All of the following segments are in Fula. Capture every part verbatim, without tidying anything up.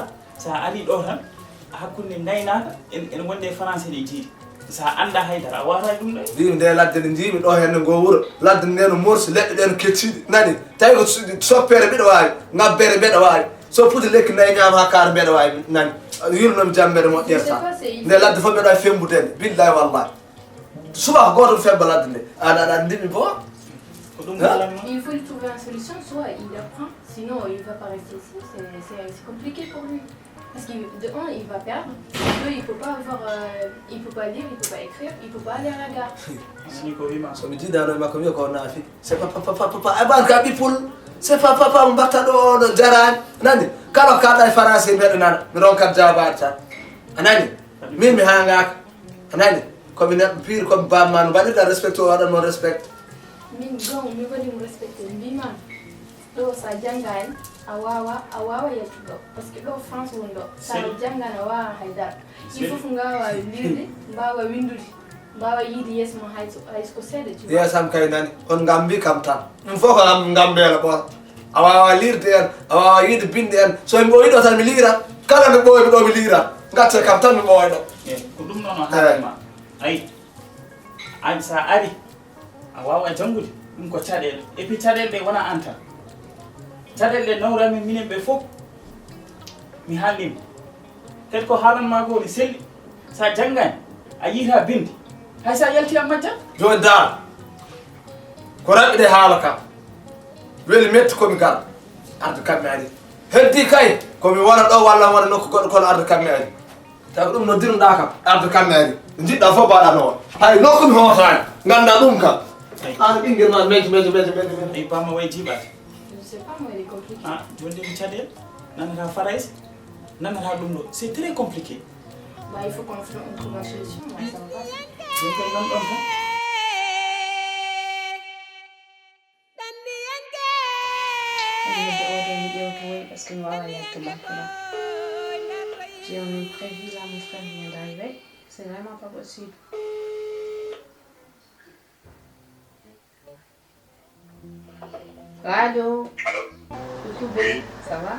Dakar, so a arii ɗoo tan, hakkunde ngaynaaka, en, en wonde e Français ɗe jiiɗi. So a anndaa haydara, a waawataa e ɗum ɗo. Mbimi nde ladde nde njiimi ɗo henne ngo wuro. Ladde nde no morsi, leɗɗe ɗe no kecciɗi. Nani? Tawi ko su-, soppere mbiɗa waawi, ngabbere mbiɗa waawi. So puti lekki nayi ñaama haa kaara mbiɗa waawi, nani? Yurnom jam mbeɗa moƴƴere tan. Nde ladde fof mbeɗa waawi fembude nde. Billahi wallahi. Subaka gooto febba ladde nde. Aɗa, aɗa anndi mi bo? Ko ɗum Hein? Ko ɗum. Il faut lui trouver une solution, soit il apprend, sinon il va pas rester ici, c'est, c'est, c'est compliqué pour lui. Parce que de un, il va perdre, de deux, il peut pas avoir, euh, il peut pas lire, il peut pas écrire, il peut pas aller à la gare. Sini ko wima. So mi jiidaano e makko, wiya ko naafi. C'est pas, pas, pas, pas, pas, pas, eh, barka ɓippol. C'est pas, pas, pas, mo mbatta ɗo, ɗo jaraani. Nani? Kala ko kalɗa e français, mbeɗa nana. Mi ronkat jaabaade tan. A nani? Min mi hangaaka. A nani? Ko mi neɗɗo pire, ko mi bamma no mbaɗirɗa respecté, o waɗan mo respecté. Min gon, mi waɗi mo respecté. Mbima, ɗo sa janngaani, a waawa, a waawa yaltude ɗo. Parce que ɗo France woni ɗo. Sa janngaani, a waawa haydara. Il faut ngawa lirde, mbaawa winndude, mbaawa yiide yeeso ma hay so, hay so ko seeɗa, tu vois. Yeesam kay nani, on ngambi kam tan. Ɗum fof ko ngam, ngambeela ɓoon. A waawa lirde en, a waawa yiide binde en. So mi ɓooyi ɗo tan mi liiran. Kala nde ɓooymi ɗo mi liiran. Ngacce kam tan mi ɓooya ɗo. Eh, ko ɗum noon o haalay ma. Ayi, aan so a ari, a waawa janngude. Ɗum ko caɗeele. Et puis caɗeele ɗe wona aan tan. Caɗeele ɗe nawrami minen ɓe fof. Mi haalnima. Kadi ko haalan ma ko ne selli. Sa janngaani, a yiita binde. Hay sa yalti a majjat. Jooni daal, ko raɓɓiɗe haala kam. Weli metti ko mi gar. Arde kam mi ari. Heddi kay, ko mi wona ɗo walla wona nokku goɗɗo kono arde kam mi ari. Tawi ɗum noddirnoɗa kam, arde kam mi ari. Jiɗɗa fof mbaɗa noon. Hay nokku mi hootaani. Ngannda ɗum kam. Ay. An ɓinngel ma mejo, mejo, mejo, mejo, mejo. Ay, bamma way jiiɓaade. Je sais pas, moi, il est compliqué. Ah, jooni de ko caɗeele. Nanata Farayse, nanata ɗum ɗo. C'est très compliqué. Bah, il faut qu'on trouve, on trouve la solution, moi, ça va pas. Jooni kay nan ɗon tan. Ɗum ɗo oɗo mi ƴewtowoy parce que mi wawa yaltu makko ɗo. J'ai un imprévu là, mon frère vient d'arriver. C'est vraiment pas possible. Allô? Allô? Coucou bébé, ça va?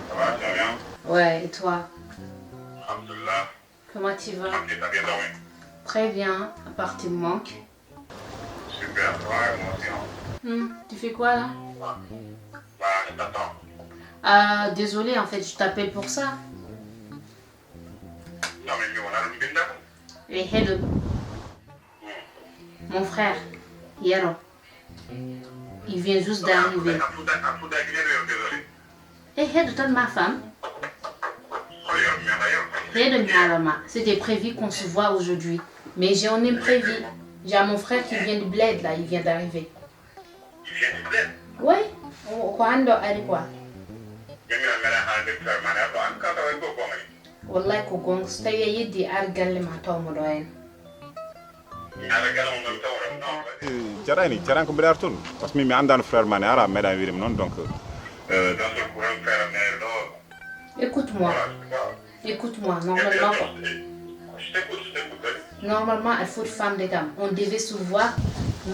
Ça va, tu vas bien? Ouais, et toi? Alhamdulillah. Comment tu vas? Ok, t'as bien dormi? Très bien, à part tu me manques. Super, ouais, moi aussi, hein. Hmm, tu fais quoi là? Bah, je t'attends. Ah, désolé, en fait, je t'appelle pour ça. Non, mais on a le week-end. Et hello, mon frère, Yero, il vient juste d'arriver. Afuda, afuda, afuda, désolé. Et hello, donne ma femme. Regarde, mais regarde. Hello, Mialama. C'était prévu qu'on se voit aujourd'hui. Mais j'ai un imprévu. J'ai mon frère qui vient de Bled là, il vient d'arriver. Il vient de Bled. Oui, ko hannde o ari quoi. Min mi almera haalde fermane aɗo an kala way goo gongani. Wallahi ko gonga, so tawi a yeddi ar galle ma taw mo ɗo en. Mi ara gala mo noon taw ɗon non. Jarani jarani ko mbiɗa toon, parce que min mi anndaano frère ma ne ara meeɗa wiide mi noon donc. Dans le courant fermé ɗo. Écoute-moi, écoute-moi, normalement quoi. Je t'écoute, je t'écoute, vas-y. Normalement aɗa foti famde kam, on devait se voir,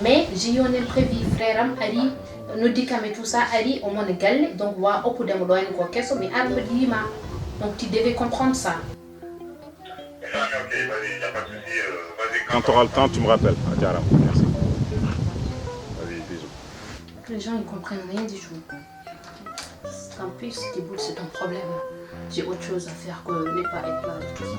mais j'ai eu un imprévu, frère am ari, noddi kam et tout ça, ari omo e galle, donc wa okkudemo ɗo en ko keso, mi ar mbeɗa yima, donc tu devais comprendre ça. Ah, mais ok, vas-y, y a pas de souci, euh, vas-y. Quand tu auras le temps, tu me rappelles. A jaaraama, merci. Vas-y, bisous. Les gens ils comprennent rien du tout. Tant pis, Tiboul, c'est ton problème. J'ai autre chose à faire que ne pas être là et tout ça.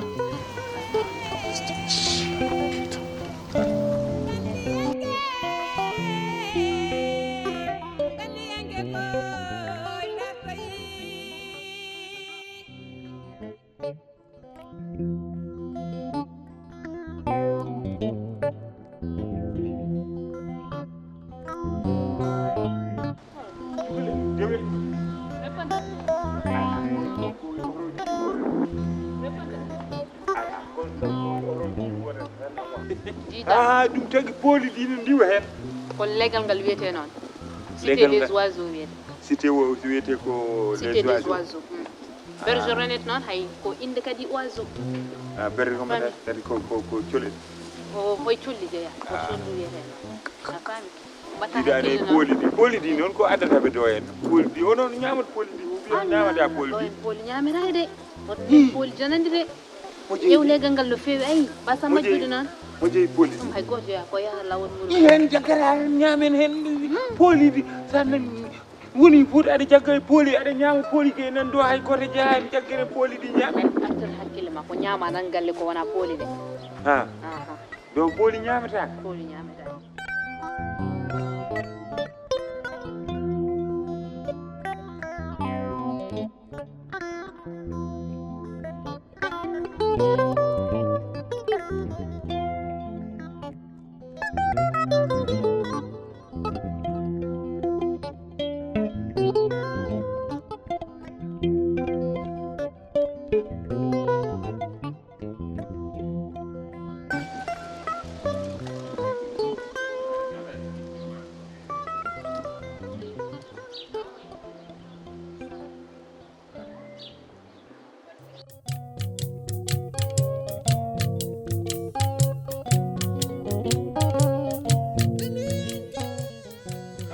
Ah, ɗum tagi pooli ɗi no ndiwa heen. Ko leggal ngal wiyetee noon? Cité des oiseaux wiyetee. Cité o wiyetee ko cité des oiseaux. Hmm. Bergeronnette noon hay ko innde kadi oiseau. Ah, bergeronnette kadi ko ko ko colel. O hoy colli jeya ko colli wiyetee noon. A faami? Mbaɗta Jidaani hakkille noon. Pooli ɗi, pooli ɗi noon ko addata ɓe ɗo heen. Pooli ɗi o noon ñaamat pooli ɗi, ou bien ñaamata pooli Ɗo ɗi. En pooli ñaamiraade. Hoto ɗen pooli janandi de. Ƴeew leggal ngal no feewi, ayi, ba Samba Juuɗe noon. Mo jeyi pooli. Ɗum hay gooto jeyaa ko yaha laawol mum. Heen jaggata heen ñaamen heen pooliiɗi. Tan woni fof aɗa jagga e pooli, aɗa ñaama pooli ke nan ɗo hay gooto jeyaa heen jaggere pooliiɗi ñaamen. Artir hakkille ma, ko ñaama nan galle ko wonaa pooli de. Ha, Aha, ɗo pooli ñaametaaka. Pooli ñaametaake.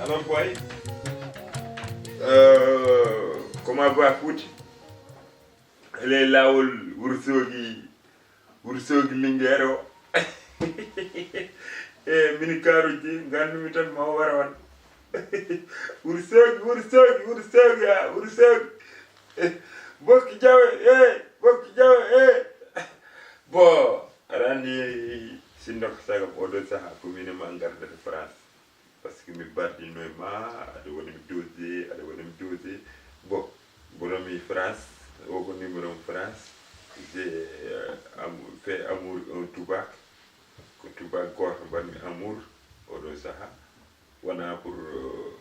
Alors boy, euh, comment va Fouti? Ele laawol Wursogi, Wursogi Linguère o. E mini karuji ngandumi tan ma o wara on. Wursogi, Wursogi, Wursogi, ah, Wursogi. Bokki jawe, eh, bokki jawe, eh. Bon, aɗa anndi sinno ko saga oɗo saha ko min e ma ngardata France. Parce que mi bardino e ma, aɗa waɗi mi dosé, aɗa waɗi mi dosé. Bon, bonomi France, o ko numéro am France. J'ai euh, am- fait amour un tubac. Ko tubac goto mbaɗmi amour oɗo saha. Wona pour euh,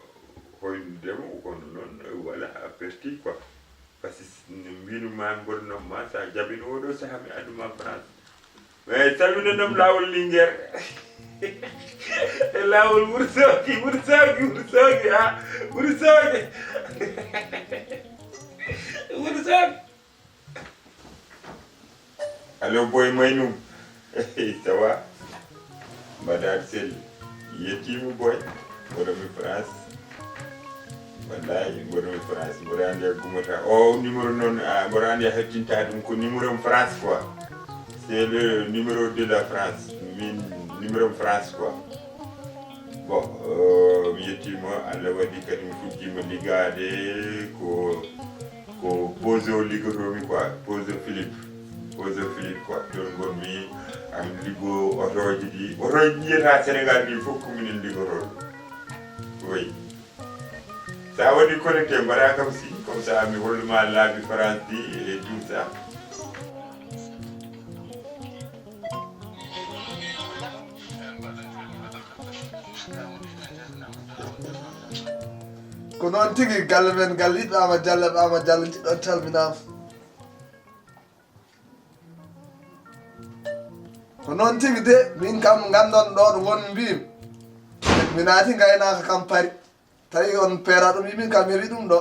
hoynudemo kono noon euh, voilà aperti quoi. Parce que no mbinuma mboɗo nomma sa jabino oɗo saha mi adduma France. Mais salmino noom laawol Linguère. E laawol Wursogi, Wursogi, Wursogi ha Wursogi. Wursogi. Allo boy Maynum. Ça va? Mbaɗaat sel. Yettiima boy. Mboɗo mi France. Wallahi, mboɗo mi France, mboɗo anndi a gumata. O numéro noon, ah, mboɗo anndi a heɓtinta ɗum, ko numéro mo France quoi. C'est le numéro de la France. Min, numéro mo France quoi. Bon, euh, mi yettiima, Allah waɗi kadi mi fuɗɗiima liggaade ko, ko Bozo liggotoomi quoi, Bozo Philippe. Bozo Philippe quoi, toon ngonmi, am liggo otooji ɗi, otooji ɗi yiyata Sénégal ɗi fof ko minen liggotoo ɗum. Oui. Sa waɗi connecté, mbaɗa kam si, comme ça mi holluma laabi France ɗi et tout ça. Ko noon tigi, galle men, galle yiɗɗo Ama Diallo, Ama Diallo jiɗɗo calminaama. Ko noon tigi de, min kam nganndon ɗo ɗo ngonmi mbimi. Mi naati ngaynaaka kam Paris. Tawi on peera ɗum, yimin kam heɓi ɗum ɗo.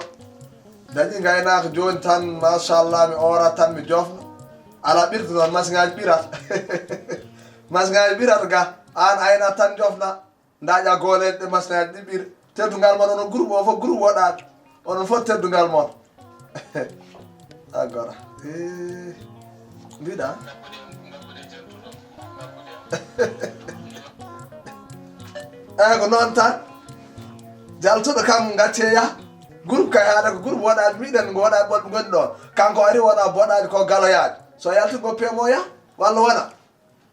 Dañi ngaynaaka jooni tan, machallah, mi oora tan, mi jofna. Ala ɓirta toon, masiŋaaji ɓirata. Masiŋaaji ɓirata ga, aan ayna tan jofna. Ndaƴa gooleeje ɗe masiŋaaji ɗi ɓir. Teddungal mon onon groupe o fof groupe woɗaaɓe. Onon fof teddungal mon. A gora. Eh, mbiɗa. Eyi ko noon tan. Jaltuɗo kam gacce yah. Groupe kay haɗa ko groupe woɗaaɓe miɗen woɗaaɓe wonɓe ngoni ɗo. Kanko ari wona boɗaaɓe ko galoyaaɓe. So yalti ko pemo yah walla wona.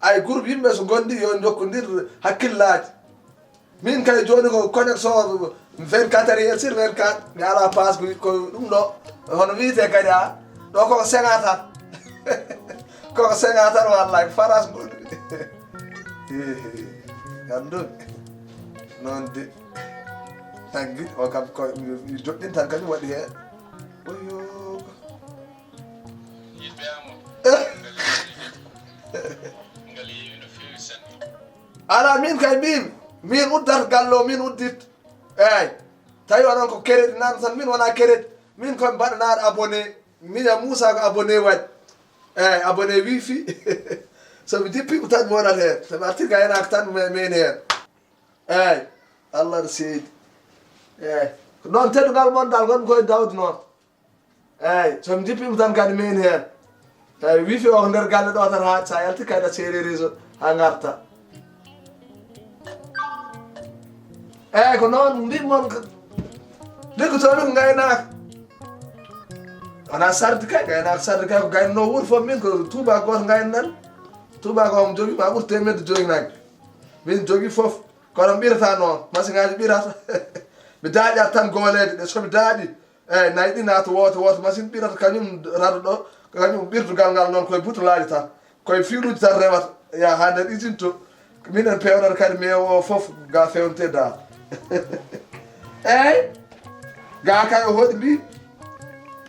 Ay groupe yimɓe so ngondi yo jokkondir hakkillaaji. Min kay jooni ko connexion vingt-quatre heures sur vingt-quatre, mi alaa paas ko, ko ɗum ɗo. Hono wiyetee kadi a ɗo koko seŋa tan. Koko seŋa tan wallay ko France ngonmi. Ganndumi. Noon de. Tanngi o kam ko mi joɗɗin tan kañum waɗi heen. Oyo. Ala min kay mbimi min uddat galle o min uddit. Eyyi tawi onon ko crédit nan tan min wona crédit. Min koye mbaɗanaɗo abonné miña Moussa ko abonné waɗi. Eyyi abonné wifi. Somi jippima tan mi wonat hen somi arti gaynako tan meni hen. Eyyi Allah no seedi. Eyyi ko noon teddungal mon dal gon koye dawde noon. Eyyi somi jippima tan kadi meni hen. Tawi wifi o ko nder galle ɗo tan ha sa yalti kayɗa seeri réseau ha garta. Eyyi ko noon mbimon. Liggotomi ko gaynaka. Wona sarde kay gaynaka sarde kay ko gaynono wuuro foof min ko tuba goto gaynoɗen. Tuba ko omo jogui ma ɓuur temedde joyyi nagge. Min jogui foof. Kono mi ɓirata noon masiŋaaji ɓirata. Mi daaƴat tan gooleeje ɗe somi daaƴi. Eyyi nayi ɗi naata wooto wooto machine ɓirata kañum rado ɗo. Kañum ɓirdugal ngal noon koye butolaaji tan koye fiiluuji tan rewata. Ya haa nder usine to. Minen pewnata kadi mais o fof ga fewnte da. Eyyi ga kay o hoɗi mbi.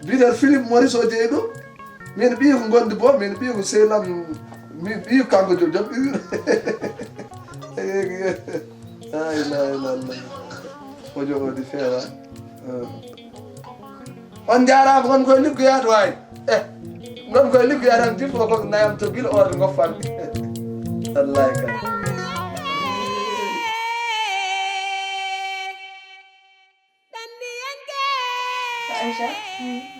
Mbiten Philippe Maurice o jeyi ɗum. Min ɓiyi ko gondi bo min ɓiyi ko sehlam. Min ɓiyi ko kanko joom joom ɓiyi. Ay la la la. Ojo o di fewa. On jarama kon koye liggoyaade wawi. Eh. Gon koye liggoyaade tan jippo ko nayam to gila orde goffan. Wallahi kay. Aïcha,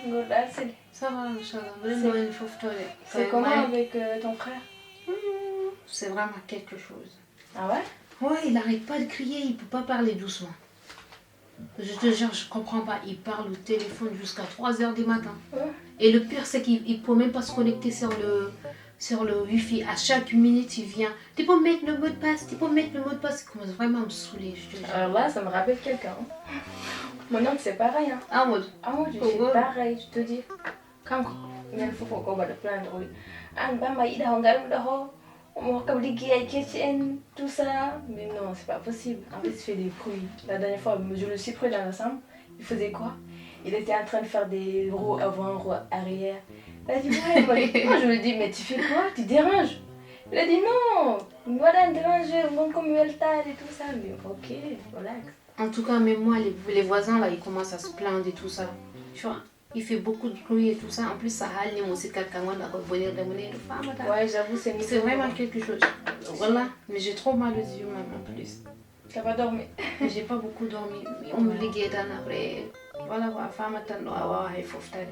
nguurɗaa aɗa seli? Ça va, machallah. Mbiɗen ɗo en foftore. C'est comment avec euh, ton frère? Hmm, c'est vraiment quelque chose. Ah ouais? Ouais, il n'arrête pas de crier, il peut pas parler doucement. Je te jure, je comprends pas. Il parle au téléphone jusqu'à trois heures du matin. Ouais. Et le pire, c'est qu'il ne peut même pas se connecter sur le, sur le wifi. À chaque minute, il vient. Tu peux mettre le mot de passe, tu peux mettre le mot de passe. Il commence vraiment à me saouler, je te jure. Alors là, ça me rappelle quelqu'un. Mon oncle, c'est pareil. Hein. Ah, moi, ah, moi, je suis pareil, je te dis. Kanko, minen fof o gobaɗo plainte o wi an bamba yiɗa ho ngaɗuɗo ho omo hokkam liggeyaji kecci en tout ça mais non c'est pas possible en fait il fait des bruits la dernière fois je le suis pris dans la chambre il faisait quoi il était en train de faire des roues avant roues arrière il a dit ouais moi je lui dis mais tu fais quoi tu déranges il a dit non mi waɗani déranger mon comme weltade tout ça mais ok relax. En tout cas, même moi, les, les voisins là, ils commencent à se plaindre et tout ça. Tu vois, il fait beaucoup de bruit et tout ça. En plus, ça râle les moustiques quand on a bonheur de bonheur de femme. Ouais, j'avoue, c'est vraiment quelque chose. Voilà, mais j'ai trop mal aux yeux même en plus. T'as pas dormi? J'ai pas beaucoup dormi. On me ligue tan après. Voilà quoi, femme attend, ouais, ouais, il faut faire.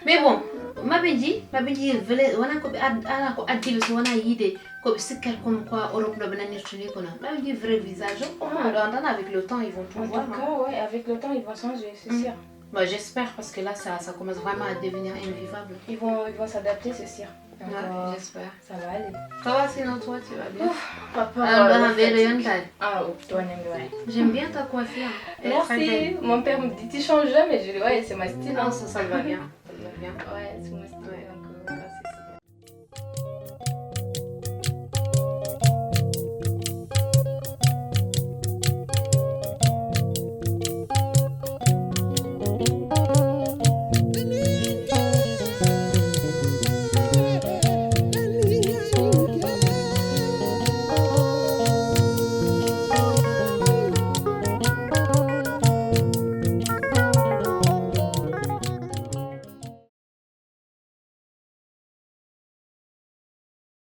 Mais bon, ma vie dit, ma vie dit, voilà, on a coupé, on a dit, on a idée, comme c'est quelqu'un quoi, Europe, le Bénin, Nirtuni, qu'on a. Ma vie dit, vrai visage, on va entendre avec le temps, ils vont tout En voir. Tout cas, ouais, avec le temps, ils vont changer, c'est sûr. Bah, j'espère, parce que là, ça, ça commence vraiment à devenir invivable. Ils vont, ils vont s'adapter, c'est sûr. Donc, Ouais, euh, j'espère. Ça va aller. Ça va, sinon toi, tu vas bien? Papa, Ah, euh, bah, le fait- le Hyundai. Ah, oh, toi, on aime, ouais. J'aime bien ta coiffure. Elle est très belle. Merci. Mon père me dit, tu changes jamais. Je dis, ouais, c'est ma style. Non, Hein. Ça, ça va bien. Ça va bien. Ouais, c'est mon style. Ouais. Donc,